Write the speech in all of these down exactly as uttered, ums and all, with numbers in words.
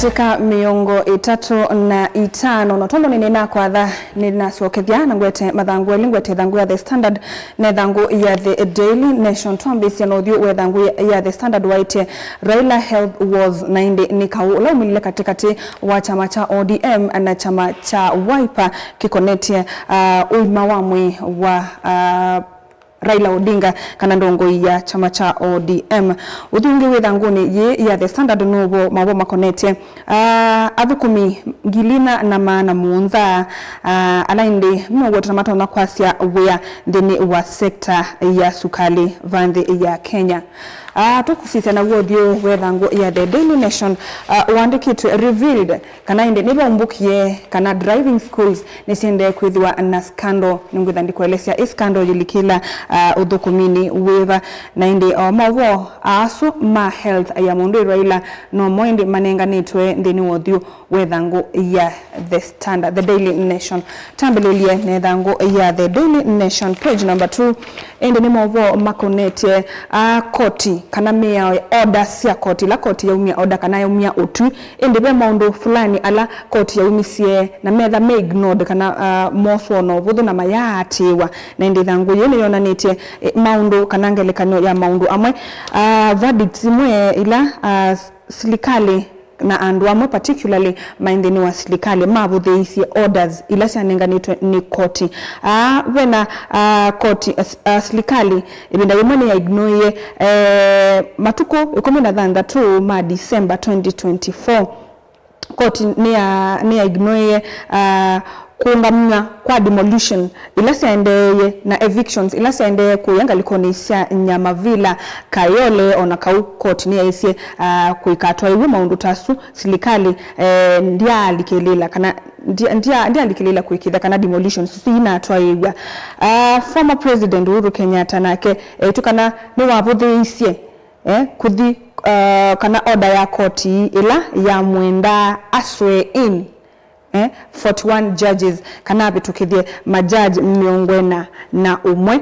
Katika mĩongo ĩtatũ na itano, na tondũ nĩnĩnakwatha, nĩnasokethya na ngwete mathangũ elĩ, ngwete ĩthangũ ya The Standard na ĩthangũ ya The Daily Nation. Twambĩĩsye na ũthyũ wa ĩthangũ ya, ya The Standard waĩtye, "Raila health woes," na ĩndĩ nĩ kaũ ũla umĩlile katĩkatĩ wa kyama kya O D M na kyama kya Wiper kĩkonetye, ah, ũima wa mwĩĩ wa, ah, Raila Odinga, kana ndongoi ya kyama kya O D M. Ũthyũ ũngĩ wĩ ĩthangũnĩ yĩĩ ya The Standard nĩ ũvoo, maũvoo makonetye, ah, athũkũmi ngili ina na maana mũonza, ah, ala ĩndĩ meũwetwa na matonya kwasya wĩa nthĩnĩ wa sekta ya sukalĩ va nthĩ ya Kenya. Ah, tũkũsisya naw'o ũthyũ wa ĩthangũ ya The Daily Nation, ah, ũandĩkĩtwe, "Revealed," kana ĩndĩ nĩvaumbũkie kana driving schools nĩsyendee kwĩthĩwa na scandal. Nĩngwĩtha ndikũelesya ĩ scandal yĩlikĩla, ah, ũthũkũminĩ wĩva. Na ĩndĩ o maũvoo asu ma health ya mũndũ Raila nomo ĩndĩ manenganĩtwe nthĩnĩ wa ũthyũ wa ĩthangũ ya The Standard, The Daily Nation. Tambĩlĩlye na ĩthangũ ya The Daily Nation, page number two. Ĩndĩ nĩ maũvoo makonetye, ah, koti kana mĩao, order sya koti, ila koti yaumya order kana yaumya ũtwi. Ĩndĩ ve maũndũ fulani ala koti yaumisye na metha me ignored kana, ah, moswa na ũvũthũ na mayaatĩĩwa. Na ĩndĩ ĩthangũ yĩĩ nĩyonanĩtye, eh, maũndũ kana ngelekany'o ya maũndũ amwe, ah, verdicts imwe ila, ah, s-, silikalĩ na andũ amwe, particularly maĩ nthĩnĩ wa silikalĩ, mavũthĩĩisye orders ila syanenganĩtwe nĩ koti. Aa, vena, ah, koti, ah, s-, ah, silikalĩ ĩvinda yĩmwe nĩya ignoie, eh, matukũ ĩkũmi na thanthatũ ma December twenty twenty-four. Koti nĩya, nĩya ignoie, ah, kũũngamw'a kwa demolition ila syaendeeie na evictions ila syaendee kũya ngalĩkonĩ sya Nyamavila, Kayole, o na kau koti nĩyaisye, ah, kũikatwaĩw'e maũndũ ta asu, silikalĩ, eh, ndyaalikĩlĩĩla kana ndya-, ndya-, ndyaalikĩlĩĩla kũĩkĩĩthya kana demolitions isu inatwaĩĩw'a. Ah, former President Uhuru Kenyatta nake eĩtw'a kana nĩwavũthĩĩisye, eh, kũthi, ah, kana order ya koti ĩla yamwendaa a swear in, eh, forty-one judges, kana avĩtũkĩthye majaji mĩongo ĩna na ũmwe.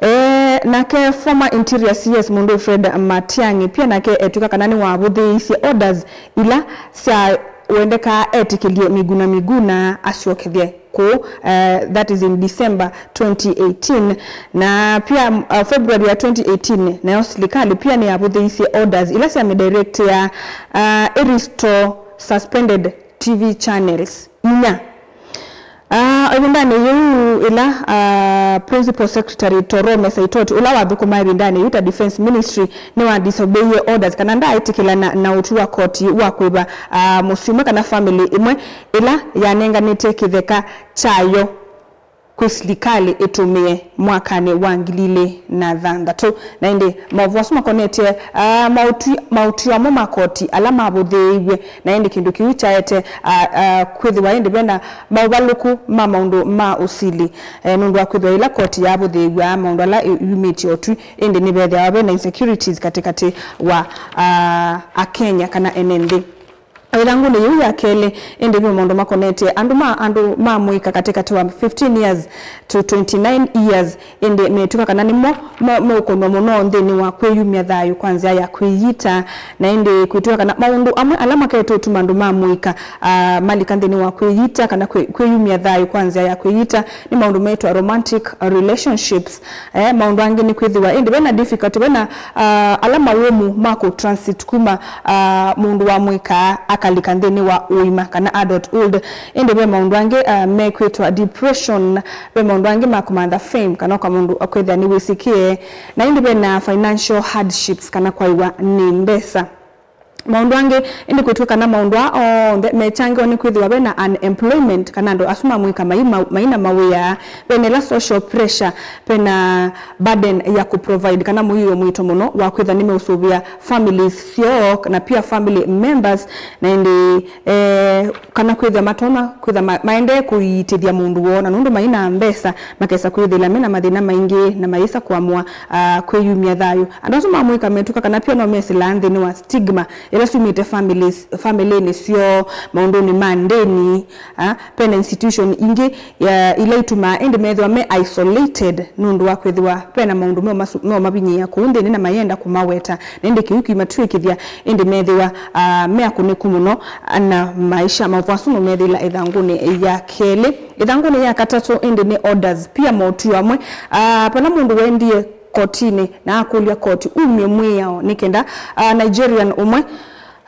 Eh, nake former Interior C S mũndũ Fred Matiang'i pia nake etw'ĩka kana nĩwavũthĩĩisye orders ila syawendekaa etĩkĩlye Miguna Miguna asyokethye kũu, eh, that is in December twenty eighteen. Na pia, uh, February ya twenty eighteen, nayo silikalĩ pia nĩyavũthĩĩisye orders ila syamĩdirectĩa, uh, ĩrestore suspended T V channels inya. Ah, ĩvindanĩ yĩu ĩla, ah, Principal Secretary Torome Saitoti, ũla wathũkũmaa ĩvindanĩ yĩu ta Defence Ministry, nĩwa disobeyie orders kana ndaaĩtĩkĩlana na ũtwi wa koti wa kũĩva, ah, mũsyĩ ũmwe kana family ĩmwe ĩla yanenganĩte kĩtheka kyayo kwĩ silikalĩ ĩtũmĩe mwakanĩ wa ngili ilĩ na thanthatũ. Na ĩndĩ maũvoo asu makonetye, ah, maũtwi-, maũtw'ĩo amwe ma koti ala mavũthĩĩiw'e, na ĩndĩ kĩndũ kĩu kyaete, ah, ah, kwĩthĩwa ĩndĩ vena maũvalũku ma maũndũ ma ũsili, eh, nũndũ wa kwĩthĩwa ĩla koti yavũthĩĩw'a maũndũ ala ĩ-, yumĩtye ũtwi, ĩndĩ nĩvethĩawa vena insecurities katĩkatĩ wa, ah, Akenya kana ene nthĩ. Ĩthangũnĩ yĩu ya kelĩ, ĩndĩ ve maũndũ makonetye andũ ma, andũ ma mũika katĩkatĩ wa fifteen years to twenty-nine years, ĩndĩ metw'ĩka kana nĩmo me-, meũkonw'a mũno nthĩnĩ wa kwĩyumya thayũ kwa nzĩa ya kwĩyita. Na ĩndĩ kwĩtw'ĩka kana maũndũ amwe ala maketwe ũtuma andũ ma mũika, ah, malika nthĩnĩ wa kwĩyita kana kwĩ-, kwĩyumya thayũ kwa nzĩa ya kwĩyita nĩ maũndũ metwa romantic relationships. Eh, maũndũ angĩ nĩ kwĩthĩwa ĩndĩ vena difficulty, vena, ah, ala mawũmu ma kũ transit kuma, ah, mũndũ wa mũika akalika nthĩnĩ wa ũima kana adulthood. Ĩndĩ ve maũndũ angĩ, ah, mekwĩtwa depression, ve maũndũ angĩ ma kũmantha fame kana kwa mũndũ akwĩthĩa nĩwĩsĩkĩe, na ĩndĩ vena financial hardships kana kwaĩwa nĩ mbesa. Maũndũ angĩ, ĩndĩ kwĩtw'ĩka kana maũndũ aa onthe mekyangĩwa nĩ kwĩthĩwa ve na unemployment, kana andũ asu ma mũika mai ma-, mai na mawĩa, ve na ĩla social pressure, ve na burden ya kũ provide kana mũio mũito mũno wa kwĩtha nĩmeũsũvĩa families syoo na pia family members, na ĩndĩ, eh, kana kwĩthĩa matonya kwĩtha ma-, maendee kũiitĩthya mũndũ woo, na nũndũ mai na mbesa, makesa kwĩthĩla me na mathĩna maingĩ na mayĩsa kũamũa, ah, kwĩyumya thayũ. Andũ asu ma mũika metw'ĩka kana pia no mesĩlaa nthĩnĩ wa stigma ila syumĩte families, famĩlĩnĩ syoo, maũndũnĩ ma ndĩni, ah, pena institution ingĩ ya, ila itumaa ĩndĩ methĩwa me isolated nũndũ wa kwĩthĩwa pena maũndũ meo masu-, meo mavinyĩĩa kũu nthĩnĩ na mayenda kũmaweta, na ĩndĩ kĩu kĩmatw'ĩkĩthya ĩndĩ methĩwa, ah, me akũnĩku mũno na maisha. Maũvoo asu nũmethĩĩla ĩthangũnĩ ya kelĩ. Ĩthangũnĩ ya katatũ ĩndĩ nĩ orders, pia motw'ĩo amwe, ah, vala mũndũ wendie kotinĩ na akũlya koti umye mwĩao nĩ kenda, ah, Nigerian ũmwe,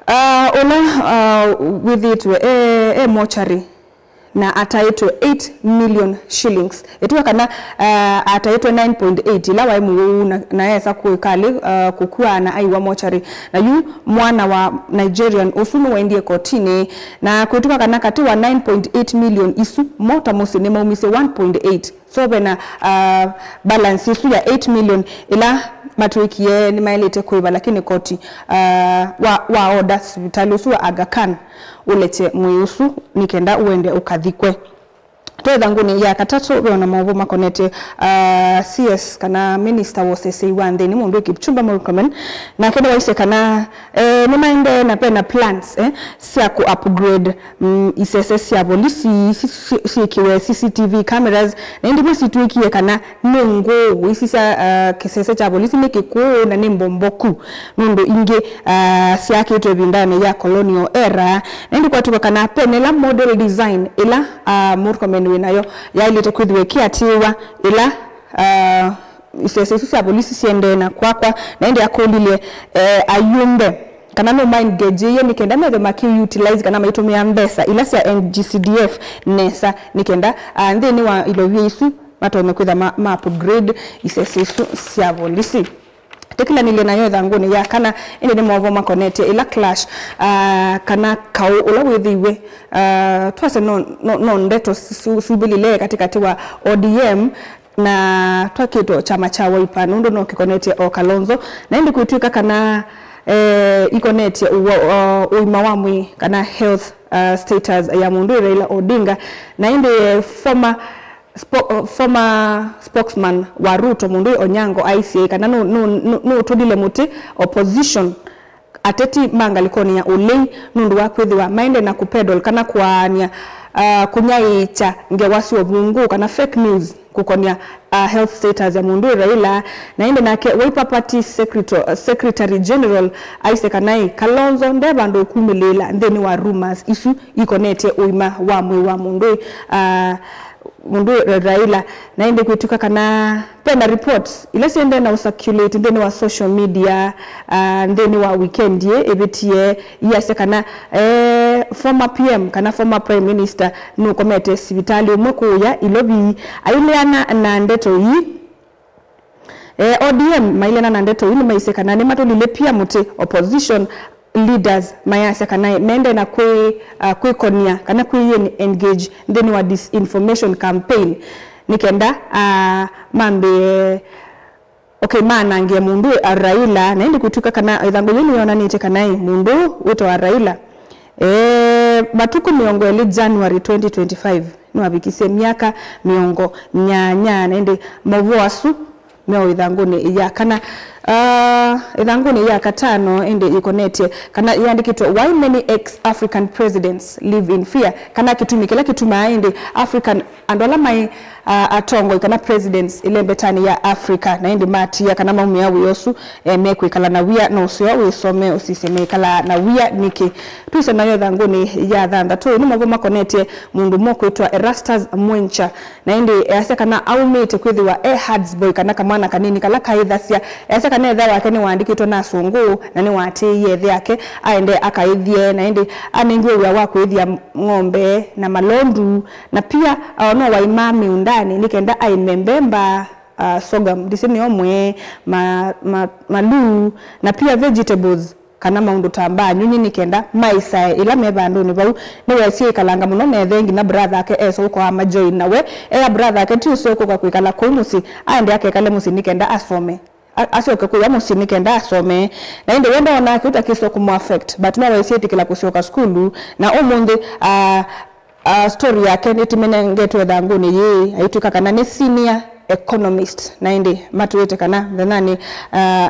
ah, ũla, ah, wĩthĩĩtwe e, e mochari na ataĩtwe eight million shillings. Ĩtw'a kana, ah, ataĩtwe nine point eight ĩla waĩ mũwau na, na esa kwĩkalĩ, ah, kũkw'a na aiwa mochari. Na yu mwana wa Nigerian ũsu nĩwaendie kotinĩ na kwĩtw'a kana katĩ wa nine point eight million isu, mo ta mũsyĩ nĩmaumisye one point eight. So vena, ah, balance ĩsu ya eight million ĩla matw'ĩkie nĩmaĩlĩte kũĩva, lakini koti, ah, wa, wa order sivitalĩ ũsu wa Aga Khan ũlekye mwĩĩ ũsu nĩ kenda ũende ũkathikwe. Twĩ ĩthangũnĩ ya katatũ, ve ona maũvoo makonetye, ah, C S kana Minister wa ũseseĩ wa nthĩnĩ, mũndũ Kipchumba Murkomen, nake nĩwaisye kana, eh, nĩmaendee na vena plans, eh, sya kũ upgrade, mm, isese sya volisi isi sy-, syĩkĩwe C C T V cameras, na ĩndĩ imwe sitw'ĩkie kana nĩ ngũũ isi sya, ah, kĩsese kya volisi nĩ kĩkũũ na nĩ mbomboku, nũndũ ingĩ, ah, syakĩtwe ĩvindanĩ ya colonial era. Na ĩndĩ kwatw'ĩka kana pena ĩla model design ĩla, ah, Murkomen wĩ nayo yaĩlĩte kwĩthĩwa ĩkĩatĩĩwa ĩla, ah, isese isu sya volisi siendee na kwakwa, na ĩndĩ akũlilye, eh, ayumbe kana nũmaengage nĩ kenda methwe makĩutilize kana maitũmĩa mbesa ila sya N G C D F nesa, nĩ kenda, ah, nthĩnĩ wa ilovia isu matonye kwĩtha ma, ma upgrade isese isu sya volisi. Tĩkĩlanĩlye nayo ĩthangũnĩ ya kana, ĩndĩ nĩ maũvoo makonetye ĩla clash, ah, kana kaũ ũla wĩthĩiwe, ah, twase no, no, no ndeto su-, suvĩlile katĩkatĩ wa O D M na twakĩtwe kyama kya Wiper, nũndũ no kĩkonetye o Kalonzo, na ĩndĩ kwĩtw'ĩka kana, eh, ikonetye ũwa-, o, ũima wa mwĩĩ kana health, uh, status ya mũndũ Raila Odinga, na ĩndĩ, eh, former spo-, uh, former spokesman wa Ruto mũndũ Onyango aisye kana nũ, nũ, nũ, nũũtũlile mũtĩ opposition ateti ma ngalĩkonĩ ya ũlei nũndũ wa kwĩthĩwa maende na kũpedal kana kũaany'a, ah, kũnyaĩĩkya ngewa sya ũvũngũ kana fake news kũkonĩa, ah, health status ya mũndũ Raila. Na ĩndĩ nake Wiper Party Secreto-, Secretary General aisye kana ĩ, Kalonzo nde vandũ ũkumĩlĩĩla nthĩnĩ wa rumors isu ikonetye ũima wa mwĩĩ wa mũndũ, ah, mũndũ Raila, na ĩndĩ kwĩtw'ĩka kana vena reports ila siendee na ũcirculate nthĩnĩ wa social media, ah, nthĩnĩ wa weekend yĩ ĩvĩtie, iasya kana, eh, former P M kana former Prime Minister nũkomete sivitalĩ ũmwe kũũya Ilovi. Aileana na ndeto ii, eh, O D M maileana na ndeto ii nĩmaisye kana nĩmatũlile pia mũtĩ opposition leaders mayasya kana mende na kwĩ, uh, kwĩkonia kana kwĩ engage nthĩnĩ wa disinformation campaign nĩ kenda, uh, mambĩe, okay, maanangie mũndũ, uh, Raila, na ĩndĩ kũtw'ĩka kana ĩthangũ yĩu nĩyonanĩtye kana ĩ mũndũ wĩtawa Raila, eh, matukũ mĩongo ĩlĩ January twenty twenty-five nĩwavikisye myaka mĩongo nyanya, na ĩndĩ maũvoo asu me o ĩthangũnĩ ya kana. Ah, ĩthangũnĩ ya katano ĩndĩ ĩkonetye kana yĩandĩkĩtwe, "Why many ex-African presidents live in fear?" Kana kĩtumi kĩla kĩtumaa ĩndĩ African, andũ ala maĩ, ah, atongoi kana presidents ĩlembetanĩ ya Africa, na ĩndĩ matia kana maumĩa wĩa ũsu, eh, mekwĩkala na wia, no ũseo wĩsome ũsisye mekalaa na wia nĩkĩ. Twĩsĩ nayo ĩthangũnĩ ya thanthatũ, ĩno maũvoo makonetye mũndũ ũmwe kwĩtwa Erastus Mwencha. Na ĩndĩ easya kana aumĩte kwĩthĩwa e Hard's boy, kana kamwana kanini kala kaĩthasya. Easya kana ĩthe wake nĩwaandĩkĩtwe na asũngũ na nĩwaatĩĩie ĩthe yake aende akaĩthye, na ĩndĩ anengiwe wĩa wa kũĩthya ng'ombe na malondu, na pia, ah, no waimaa mĩũndanĩ nĩ kenda aĩme mbemba, ah, sorghum, ndisĩ nĩyo mwee, ma, ma, maluu, na pia vegetables, kana maũndũ ta mbaa nyunyi nĩ kenda maĩsae ĩla me vandũnĩ vau. Nĩwesie ĩkalanga mũno na ĩthe nginya brother ake esa ũka amajoin, na we ea brother ake ti ũseo kũka kwĩkala kũu mũsyĩ, aende akekale mũsyĩ nĩ kenda asome. A-, asyoke kũya mũsyĩ nĩ kenda asome. Na ĩndĩ we ndoonaa kĩu ta kĩseo kũmũ affect, but no wesie ĩtĩkĩla kũsyoka sukulu, na ũmũnthĩ, ah, ah, story yake nĩtũmenengetwe ĩthangũnĩ yĩĩ, aitwĩka kana nĩ senior economist, na ĩndĩ matwĩte kana mũthenyanĩ, ah,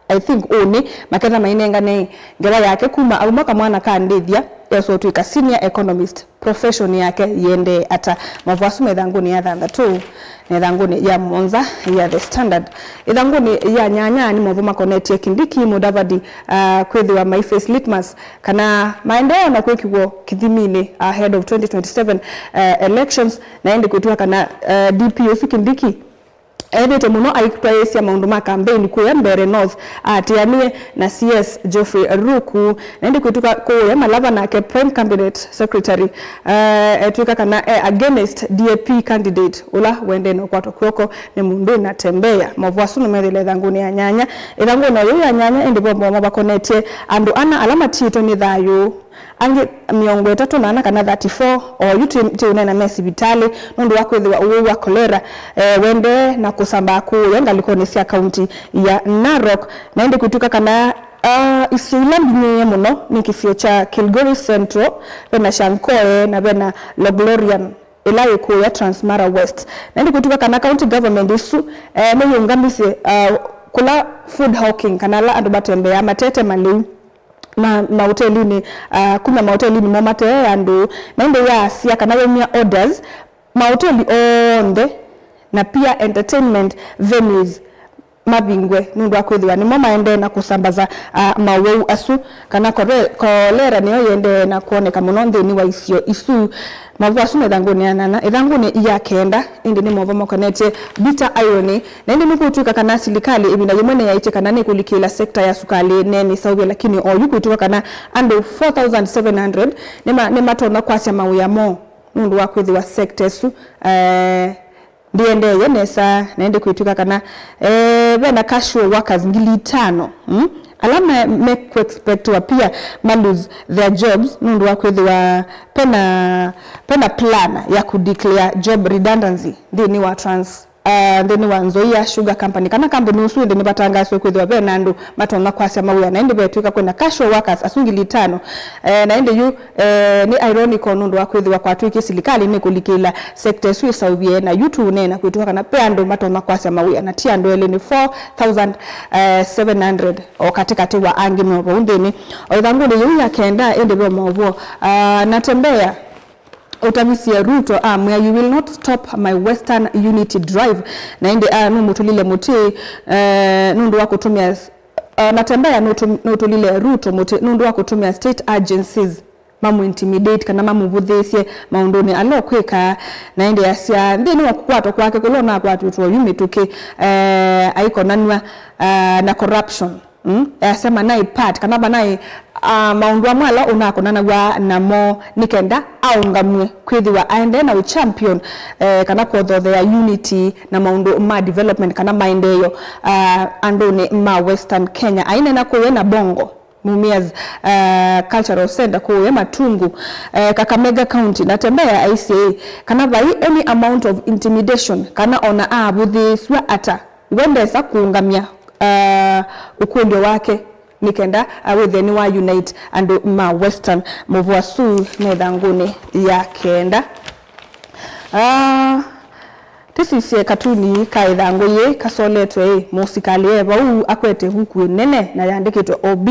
I think ũnĩ maketha mainengane ngewa yake kuma auma kamwana ka ndĩthya, esũtw'ĩka senior economist, profession yake yĩendee ata. Maũvoo asu me ĩthangũnĩ ya thanthatũ na ĩthangũnĩ ya mũonza ya The Standard. Ĩthangũnĩ ya nyanya nĩ maũvoo makonetye Kindiki, Mudavadi, uh, kwĩthĩwa mai face litmus kana maendeea na kwĩkiw'o kĩthiminĩ ahead of twenty twenty-seven, uh, elections, na ĩndĩ kwĩtw'ĩka kana, uh, D P ũsu Kindiki ethĩĩtwe mũno aitwaĩĩsya maũndũ ma kambeini kũya Mbeere North, aatĩanĩe na C S Geoffrey Ruku, na ĩndĩ kwĩtw'ĩka kũũya Malava nake Prime Cabinet Secretary, eh, etw'ĩka kana e against D A P candidate ũla ũendee na ũkwatwa kw'oko nĩ mũndũ wĩ Natembeya. Maũvoo asu nĩmethĩĩle ĩthangũnĩ ya nyanya. Ĩthangũnĩ o yĩu ya nyanya ĩndĩ ve maũvoo makonetye andũ ana ala matiĩtwe nĩ thayũ. Angĩ mĩongo ĩtatũ na ana kana thirty-four oyu tĩ, tĩ ũneena me sivitalĩ nũndũ wa kwĩthĩwa ũwau wa kolera, eh, wendee na kũsambaa kũũya ngalĩkonĩ sya kaunti ya Narok. Na ĩndĩ kwĩtw'ĩka kana, ah, isio ila mbinyĩĩe mũno nĩ kĩsio kya Kilgoris Central, vena Shankoe na vena Loghlorian ĩla yĩ kũũya Transmara West. Na ĩndĩ kwĩtw'ĩka kana county government ĩsu, eh, nĩyĩũngamisye, ah, kũla food hawking kana ala andũ matembeaa matete malĩu ma maũtelinĩ, ah, kumya maũtelinĩ moo matee andũ, na ĩndĩ yaasya kana yaumya orders maũteli onthe na pia entertainment venues mavingwe nũndũ wa kwĩthĩwa nĩmo maendee na kũsambaza, ah, maũwau asu, kana kore-, kolera nĩyo yĩendee na kwoneka mũno nthĩnĩ wa isio isu. Maũvoo asu me ĩthangũnĩ ya nyanya. Ĩthangũnĩ ya kenda ĩndĩ nĩ maũvoo makonetye bitter irony. Na ĩndĩ nĩkwĩtw'ĩka kana silikalĩ ĩvinda yĩmwe nĩyaĩtye kana nĩkũlikĩla sekta ya sukalĩ ne mĩseũvye, lakini oyu kwĩtw'ĩka kana andũ four thousand seven hundred nĩma-, nĩmatonya kwasya mawĩa moo nũndũ wa kwĩthĩwa sekta ĩsu, eh, ndĩendeeye nesa, na ĩndĩ kwĩtw'ĩka kana, eh, vena casual workers ngili itano, mm? Ala me, me kũexpectwa pia ma lose their jobs nũndũ wa kwĩthĩwa pena, pena plan ya kũdeclare job redundancy nthĩnĩ wa Trans, ah, nthĩnĩ wa Nzoia Sugar Company. Kana kambuni ũsu ĩndĩ nĩvatangaaswe kwĩthĩwa vena andũ matonya kwasya mawĩa, na ĩndĩ vetw'ĩka kwĩna casual workers asu ngili itano. Eh, na ĩndĩ yu, eh, nĩ ironical nũndũ wa kwĩthĩwa kwatw'ĩkie silikalĩ nĩkũlikĩla sekta ĩsu ĩseũvye, na yu tũũneena kwĩtw'ĩka kana ve andũ matonya kwasya mawĩa, na ti andũ elĩ, nĩ four thousand seven hundred o katĩkatĩ wa angĩ me o vau nthĩnĩ. O ĩthangũnĩ yĩu ya kenda ĩndĩ ve maũvoo, ah, Natembeya ũtavisye Ruto amwĩa, "You will not stop my Western Unity Drive." Na ĩndĩ, ah, nũmũtũlile mũtĩ, eh, nũndũ wa kũtũmĩa, ah, Natembeya nũtũ-, nũtũlile Ruto mũtĩ nũndũ wa kũtũmĩa state agencies mamũintimidate kana mamũvũthĩĩsye maũndũnĩ ala ũkwĩka. Na ĩndĩ asya nthĩnĩ wa kũkwatwa kwake kũla ũnakwatĩtwe oyu mĩtũkĩ, eh, aikonanw'a, ah, na corruption. Mm? Easya manaĩ part kana manaĩ, ah, maũndũ amwe ala ũnakonanaw'a namo nĩ kenda aũngamw'e kwĩthĩwa aendee na ũchampion, eh, kana kũthothea unity na maũndũ ma development kana maendeeo, ah, andũnĩ ma Western Kenya. Aineena kũũya Nabongo, Mumias, ah, Cultural Center kũũya Matungu, eh, Kakamega County, Natembeya aisye kana vai any amount of intimidation kana ona aavũthĩĩsw'a ata, we ndesa kũũngamya, ah, ũkũlyo wake nĩ kenda, ah, wĩthĩe nĩwa unite andũ ma Western. Maũvoo asu me ĩthangũnĩ ya kenda. Ah, tũsisye katuni ka ĩthangũ yĩĩ kasoletwe ĩ, mũsikalĩ e vau akwete ĩvuku ĩnene na yandĩkĩtwe O B.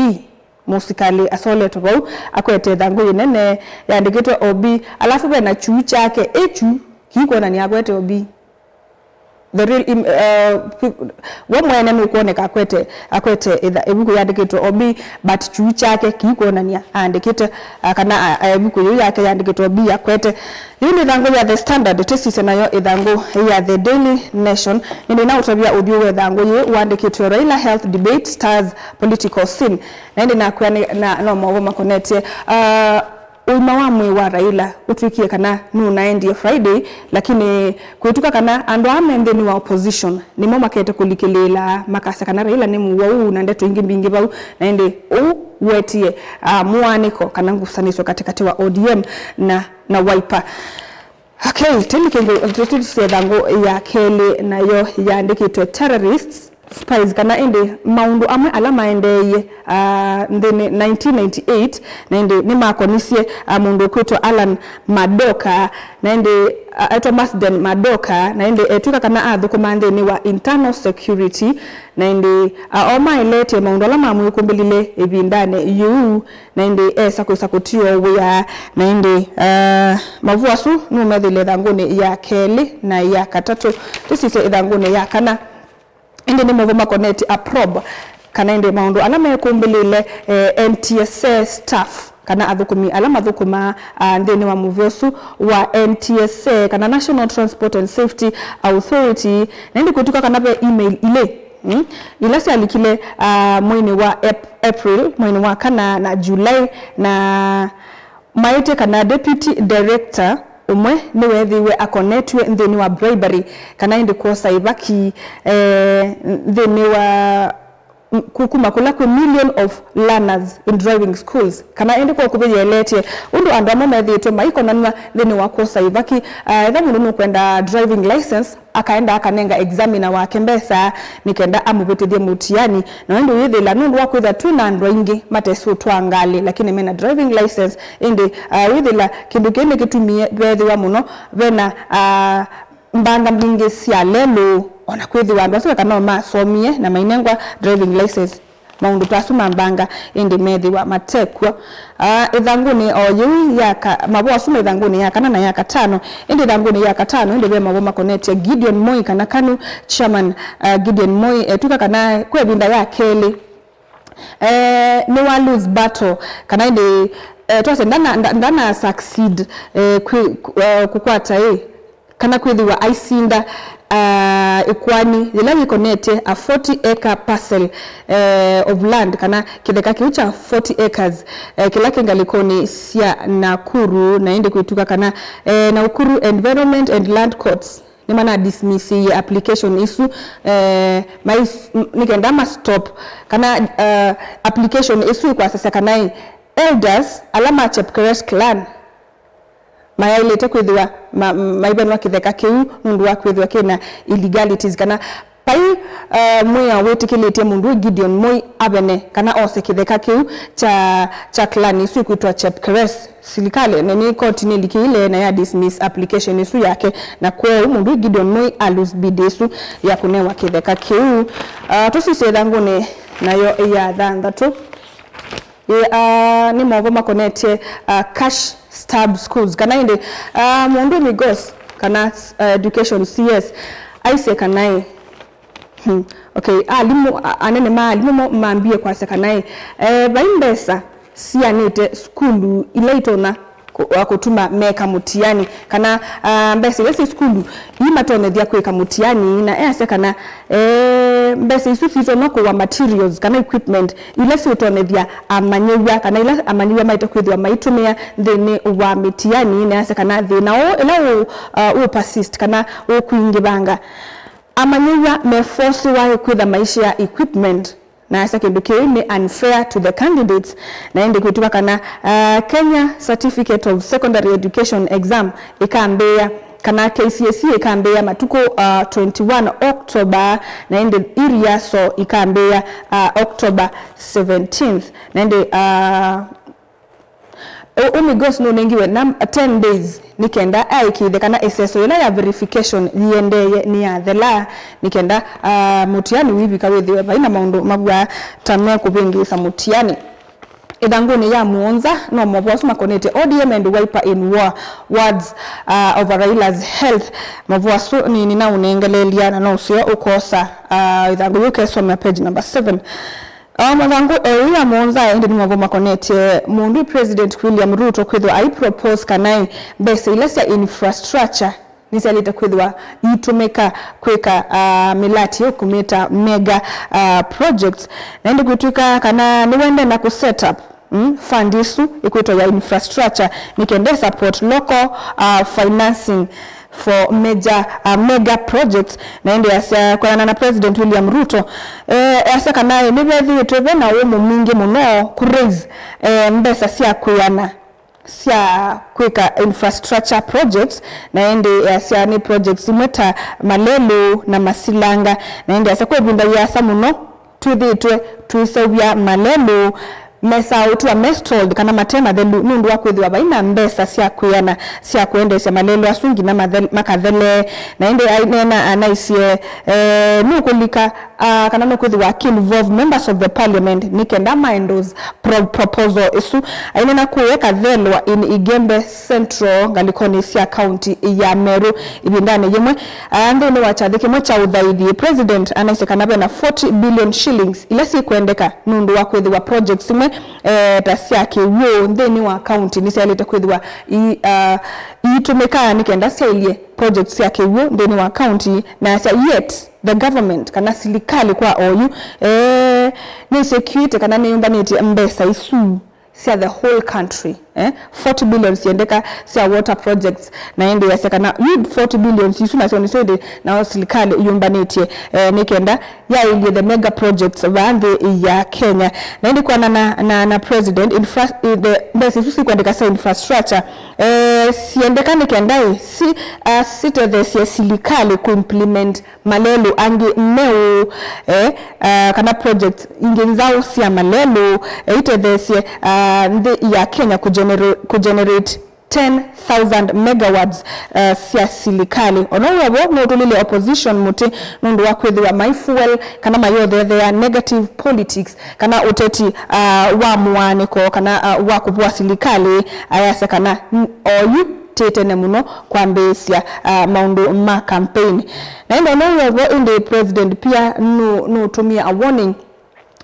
Mũsikalĩ asoletwe vau akwete ĩthangũ yĩnene yandĩkĩtwe O B, alafu ve na kyuu kyake, ĩ kyuu kĩikwonany'a akwete O B. The real im-, uh, pi-, we mwene nũkwoneka akwete, akwete ĩtha-, ĩvuku yandĩkĩtwe O B, but kyuu kyake kĩikwonany'a aandĩkĩte, uh, kana, uh, ĩvuku yĩu yake yandĩkĩtwe O B akwete. Yĩu nĩ ĩthangũ ya The Standard, tũsisye nayo ĩthangũ ya The Daily Nation. Nĩndĩ na ũtavya ũthyũ wa ĩthangũ yĩĩ wandĩkĩtwe, "Raila Health Debate Stirs Political Scene." Na ĩndĩ nakwĩa nĩ, na, no maũvoo makonetye, uh, ũima wa mwĩĩ wa Raila ũtw'ĩkie kana nũnaendie Friday, lakini kwĩtw'ĩka kana andũ aa me nthĩnĩ wa opposition nĩmo makete kũlikĩlĩĩla makasya kana Raila nĩ mũwau na ndeto ingĩ mbingĩ vau, na ĩndĩ ũu ũetie, ah, mũaanĩko kana ngusanĩsyo katĩkatĩ wa O D M na, na Wiper. Okay, tũlikĩlĩĩla ĩthangũ ya kelĩ, nayo yaandĩkĩtwe terrorists Spies, kana ĩndĩ maũndũ amwe ala maendeeie, ah, nthĩnĩ nineteen ninety-eight, na ĩndĩ nĩmakonisye, ah, mũndũ ũkwĩtwa Alan Madoka, na ĩndĩ, ah, etwa Marsden Madoka, na ĩndĩ etw'ĩka kana athũkũmaa nthĩnĩ wa internal security, na ĩndĩ, ah, o maeleetye maũndũ ala mamwĩkũmbĩlile ĩvindanĩ yĩu, na ĩndĩ esa kwĩsa kũtiwa wĩa, na ĩndĩ, ah, mavũa asu nũmethĩile ĩthangũnĩ ya kelĩ na ya katatũ. Tũsisye ĩthangũnĩ ya kana. Ĩndĩ nĩ mavo makonetye a probe, kana ĩndĩ maũndũ ala mekũmbĩlĩle, eh, N T S A staff, kana athũkũmi ala mathũkũmaa, ah, nthĩnĩ wa mũvĩa ũsu wa N T S A, kana National Transport and Safety Authority, na ĩndĩ kwĩtw'ĩka kana ve email ilĩ, mm, ila syalikile, ah, mweinĩ wa Ap-, April, mweinĩ wa kana na July, na maĩtye kana deputy director ũmwe nĩweethĩiwe akonetw'e nthĩnĩ wa bribery, kana ĩndĩ kwosa ĩvaki, eh, nthĩnĩ wa, m-, ku-, kuma kũla kwĩ million of learners in driving schools, kana ĩndĩ kwa ũkuvĩ yĩeleetye ũndũ andũ amwe methĩĩtwe maikonanw'a nthĩnĩ wa kwosa ĩvaki, ah, ethĩwa mũndũ nũkwenda driving license, akaenda akanenga examiner wake mbesa nĩ kenda amũvĩtĩthye mũtiani. Na ĩndĩ ũyĩthĩla nũndũ wa kwĩthwa twĩ na andũ aingĩ matesĩ ũtwaa ngalĩ, lakini mena driving license, ĩndĩ, ah, wĩthĩla kĩndũ kĩĩ nĩkĩtumie veethĩwa mũno vena, ah, mbanga mbingĩ sya lelũ, ona kwĩthĩwa andũ asu eka no masomie na mainengwa driving license, maũndũ ta asu ma mbanga, ĩndĩ methĩwa matekw'o. Ah, ĩthangũnĩ o yĩu ya ka-, mavũa asu me ĩthangũnĩ ya kana na ya katano, ĩndĩ ĩthangũnĩ ya katano, ĩndĩ ve mavũa makonetye Gideon Moi, kana KANU chairman, ah, Gideon Moi, etw'ĩka kana kwa ĩvinda ya kelĩ, eh, nĩwa lose battle, kana ĩndĩ, eh, twasye ndana, nda-, ndana succeed, eh, kwĩ, ku-, eh, kũkwata ĩ, kana kwĩthĩwa aisinda, ah, ĩkoani yĩla yĩkonetye a forty acre parcel, eh, of land, kana kĩtheka kĩu kya forty acres, eh, kĩla kĩ ngalĩkonĩ sya Nakuru, na ĩndĩ kwĩtw'ĩka kana, eh, Nakuru Environment and Land Courts nĩmana dismissiie application ĩsu, eh, mais-, m-, nĩ kenda ma stop kana, eh, application ĩsu ĩkwasasya kana ĩ, elders ala ma Chepkeres clan mayaĩlĩte kwĩthĩwa ma-, maivenwa kĩtheka kĩu nũndũ wa kwĩthĩwa kĩna illegalities, kana vai, eh, mwĩao wĩtĩkĩlĩtye mũndũ ũyũ Gideon Moi avene kana ose kĩtheka kĩu kya, kya clan ĩsu ĩkwĩtwa Chepkeres. Silikalĩ nĩ, nĩ koti nĩlikĩile na ya dismiss application ĩsu yake, na kwoou mũndũ ũyũ Gideon Moi a lose bid ĩsu ya kũnewa kĩtheka kĩu. Ah, tũsisye ĩthangũnĩ nayo ya thanthatũ. Ĩ, ah, nĩ mavo makonetye, ah, cash starved schools. Kana ĩndĩ, ah, mũndũ Migos, kana, ah, education C S, aisye kana ĩ, hmm, okay, alimũ, a-, anene ma alimũ mo mambie kwasya kana ĩ, eh, vai mbesa sianĩte sukulu ila itonya kũ-, wa kũtuma meka mũtiani, kana, ah, mbesa ila syĩ sukulu imatonyethya kwĩka mũtiani, na easya kana, eh, mbesa isu sitonya kũwa materials kana equipment ila siũtonyethya amanyĩw'a, kana ila amanyĩw'a maĩte kwĩthĩwa maitũmĩa nthĩnĩ wa mĩtiani, na easya kana thĩna ũũ ĩla ũ-, ah, ũ persist kana ũkwingĩvanga, amanyĩw'a mefosiwa kwĩtha maisha ya equipment. Na asa kĩndũ kĩu nĩ unfair to the candidates, na ĩndĩ kwĩtw'ĩka kana, uh, Kenya Certificate of Secondary Education exam ĩkambĩĩa, kana K C S E ĩkambĩĩa matukũ, uh, twenty-one October, na ĩndĩ iriaso ikambĩĩa, uh, October seventeenth, na ĩndĩ, uh, Ũ-, ũ Migos nũnengiwe na ten days nĩ kenda aĩkĩĩthye kana ĩseso yĩla ya verification yĩendeeye nĩyathela, nĩ kenda, ah, mũtiani wĩvika wĩthĩwe vai na maũndũ mavw'aa ta mekũvĩngĩĩsa mũtiani. Ĩthangũnĩ ya mũonza, no mavũa asu makonetye O D M and Wiper in war, words, ah, over Raila's health. Mavũa asu nĩ, nĩnaũnengeleelya na no ũseo ũkosa, ah, ĩthangũ yĩu ũkesomea page number seven. O mathangũ o ĩu ya mũonza, ĩndĩ nĩmo makonetye mũndũ President William Ruto kwĩthĩwa ai propose kana ĩ mbesa ila sya infrastructure nĩsyaĩlĩte kwĩthĩwa iitũmĩka kwĩka, ah, mĩlati ĩyo kũmĩta mega, ah, projects. Na ĩndĩ kwĩtw'ĩka kana nĩwendee na kũ set up, mm, fund ĩsu ĩkwĩtwa ya infrastructure nĩ kenda ĩ support local, ah, financing for major, uh, mega projects, na ĩndĩ asya kwĩanana na President William Ruto, eh, asya kana nĩvethĩĩtwe ve na ũmũ mwingĩ mũno kũ raise, eh, mbesa sya kwĩana sya kwĩka infrastructure projects, na ĩndĩ easya nĩ projects imwe ta malelũ na masilanga, na ĩndĩ easya kwa ĩvinda yĩasa mũno twĩthĩĩtwe tũiseũvya malelũ mesaa ũtw'a me stalled kana mate mathelu nũndũ wa kwĩthĩwa vai na mbesa sya kwĩana sya kũendeesya malelũ asu nginya mathe- makathele. Na ĩndĩ aineena anaisye, eh, nũkũlika, ah, kana nũkwĩthĩwa akĩ involve members of the parliament nĩ kenda ma endorse pro- proposal ĩsu. Ainena kũya Kathelwa in Igembe Central ngalĩkonĩ sya kaunti ya Meru ĩvindanĩ yĩmwe, ah, nthĩnĩ wa kyathĩ kĩmwe kya ũthaithi, president anaisye kana vena forty billion shillings ila syĩkwendeka nũndũ wa kwĩthĩwa projects imwe, eh, ta sya kĩw'ũ nthĩnĩ wa kaunti nĩsyaĩlĩte kwĩthĩwa i- ah, iitũmĩka nĩ kenda syaĩlye projects sya kĩw'ũ nthĩnĩ wa kaunti, na asya yet the government kana silikalĩ kwa oyu, eh, nĩsyĩkĩĩte kana nĩyũmbanĩtye mbesa isu sya the whole country, eh, forty billion syendeka sya water projects, na ĩndĩ yasya kana yu forty billion isu nasyo nĩsyo ĩndĩ nao silikalĩ ĩyũmbanĩtye, eh, nĩ kenda yaĩlye the mega projects vaa nthĩ ya Kenya. Na ĩndĩ kwanana na, na president, infra- eh, the mbesa isu sikwendeka sya infrastructure, eh, syendeka nĩ kenda ĩ si- ah, sitetheesye silikalĩ kũimplement malelũ angĩ meũ, eh, ah, kana projects ingĩ nzaũ sya malelũ, eh, itetheesye, ah, nthĩ ya Kenya kũgenera- kũgenerate ten thousand megawatts, eh, sya silikalĩ. Ona ũu vo nũtũlile opposition mũtĩ nũndũ wa kwĩthĩwa mai fuel kana mayotheethea negative politics kana ũteti, ah, wa mũaanĩko kana, ah, wa kũvũa silikalĩ, ayasya kana n- oyu ti tene mũno kwambĩĩsya, ah, maũndũ ma campaign. Na ĩndĩ ona ũu vo ĩndĩ president pia nũ- nũtũmie a warning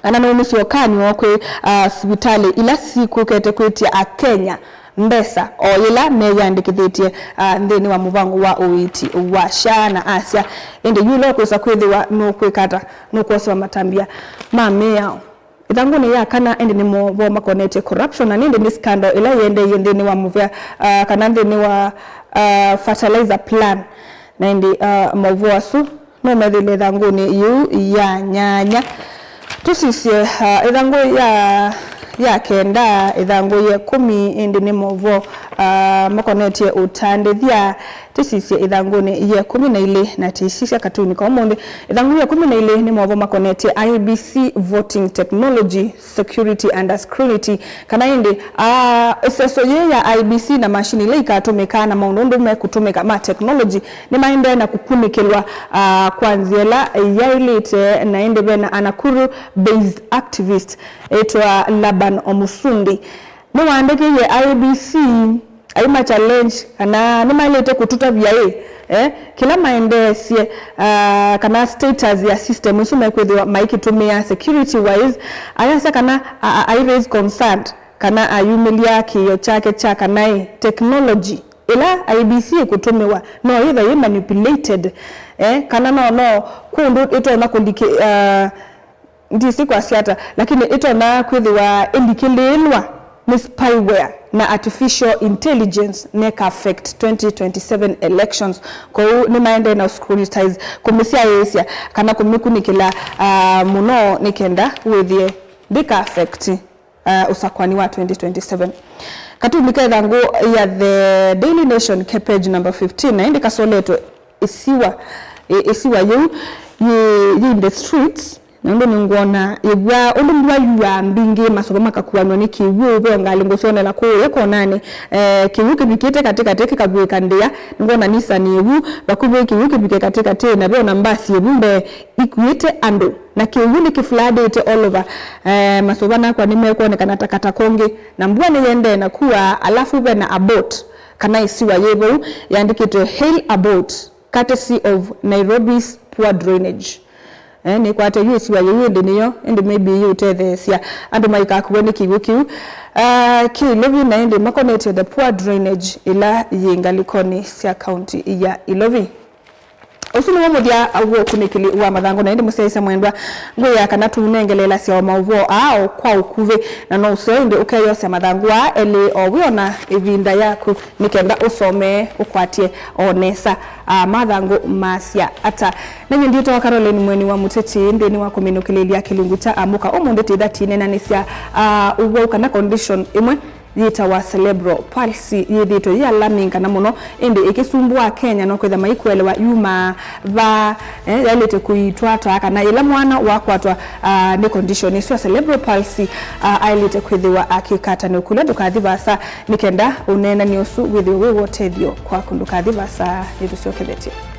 kana nũumisye ũkany'o kwĩ, ah, sivitalĩ ila sikwĩkĩte kwĩtya Akenya mbesa o yĩla meyĩandĩkĩthĩtye, ah, nthĩnĩ wa mũvango wa ũiiti wa SHA, na asya ĩndĩ yu ĩla ũkwĩsa kwĩthĩwa nũkwĩka ata, nũkwosewa matambya ma mĩao. Ĩthangũnĩ ya kana ĩndĩ nĩ maũvoo makonetye corruption, na nĩndĩ nĩ scandal ĩla yĩendeeie nthĩnĩ wa mũvea, ah, kana nthĩnĩ wa, ah, fertilizer plan. Na ĩndĩ, ah, maũvoo asu no methĩle ĩthangũnĩ yĩu ya nyanya. Tũsisye, ah, ĩthangũ ya, ya kenda, ĩthangũ ya ĩkũmi ĩndĩ nĩ maũvoo, ah, makonetye ũtandĩthya. Tĩsisye ĩthangũnĩ ya ĩkũmi na ilĩ na tĩisisya katuni ka ũmũnthĩ. Ĩthangũ ya ĩkũmi na ilĩ nĩ maũvoo makonetye I E B C voting technology, security under scrutiny. Kana ĩndĩ, ah, ĩseso yĩĩ ya I E B C na mashini ila ikatũmĩkaa na maũndũ ũndũ mekũtũmĩka ma technology nĩmaendee na kũkunĩkĩlwa, ah, kwa nzĩa ĩla yaĩlĩte, na ĩndĩ vena a Nakuru based activist ĩtwa Laban Omusundi. Nĩwaandĩkĩie I E B C aima challenge kana nĩmaĩlĩte kũtũtavya ĩ, eh, kĩla maendeesye, ah, kana status ya system isu mekwĩthĩwa maikĩtũmĩa security wise, ayasya kana a, a, ai raise concern kana ayumĩlya kĩĩo kyake kya kana ĩ, technology ĩla I E B C ĩkũtũmĩwa no yĩthwa yĩ manipulated, eh, kana no, no kũndũ ĩtonya kũlikĩ, ah, ndisi kwasya ata, lakini ĩtonya kwĩthĩwa ĩlikĩlĩĩlwa nĩ spyware na artificial intelligence nĩka affect twenty twenty-seven elections. Kwoou nĩmaendee na scrutinize, kũmĩsyaĩĩsya kana kũmĩkunĩkĩla, ah, mũno nĩ kenda wĩthĩe ndĩka affect, ah, ũsakũani wa twenty twenty-seven. Katuni ka ĩthangũ ya The Daily Nation ke page number fifteen, na ĩndĩ kasoletwe ĩsiwa, ĩ- ĩsiwa yĩu yĩ, yĩ in the streets, nũndũ nĩngwona ĩvw'a ũndũ mbua yuaa mbingĩ, masũva makakuanw'a nĩ kĩw'ũ, ve o ngalĩ ngũsyonela kũũya konanĩ, eh, kĩw'ũ kĩvikĩte katĩkatĩ kĩkavw'ĩka ndĩa, nĩngwona Nissan ĩvu vakuvĩ kĩw'ũ kĩvike katĩkatĩ, na ve o na mbasi ĩvu mbee ikuĩte andũ, na kĩw'ũ nĩkĩfloodĩte all over, eh, masũva nakwa nĩmekwonekana ta kata kongĩ, na mbua nĩyendee na kua, alafu ve na a boat kana ĩsiwa yĩ vau yandĩkĩtwe Hail a Boat, courtesy of Nairobi's poor drainage. Eh, nĩkwate yu ĩsiwa yĩu ĩndĩ nĩyo, ĩndĩ maybe yĩũtetheesya andũ maikakuwe nĩ kĩw'ũ kĩu, ah, kĩ Ilovi, na ĩndĩ makonetye the poor drainage ĩla yĩ ngalĩkonĩ sya kaunti ya Ilovi. Ũsu nĩw'o mũthya wa ũkunĩkĩli wa mathangũ, na ĩndĩ mũsyaĩĩsya mwendwa, ngwĩaa kana tũnengeleelasya o maũvoo aa o kwa ũkuvĩ, na no ũseo ĩndĩ ũkeyosya mathangũ aa elĩ o wĩ o na ĩvinda yaku nĩ kenda ũsomee, ũkwatye o nesa, ah, mathangũ maasya ata. Nanyie ndĩtawa Caroline Mweni wa Mũteti nthĩnĩ wa kũminũkĩlĩlya kĩlungu kya Amũka. Ũmũnthĩ tĩtha tinenanĩsya, ah, ũwau kana condition ĩmwe yĩtawa cerebral palsy yĩthĩĩtwe yĩ alarming kana mũno, ĩndĩ ĩkĩsumbũa Akenya no kwĩtha maikũelewa yumaa va, eh, yaĩlĩte kũitwatwa kana yĩla mwana wakwatwa, ah, nĩ condition ĩsu ya cerebral palsy, ah, aĩlĩte kwĩthĩwa akĩkata nĩ ũkũlya. Ndũkathi vaasa nĩ kenda ũneenany'a ũsu wĩthĩwe wĩ wa ũtethyo kwaku. Ndũkathi vaasa, nĩtũsyokethete.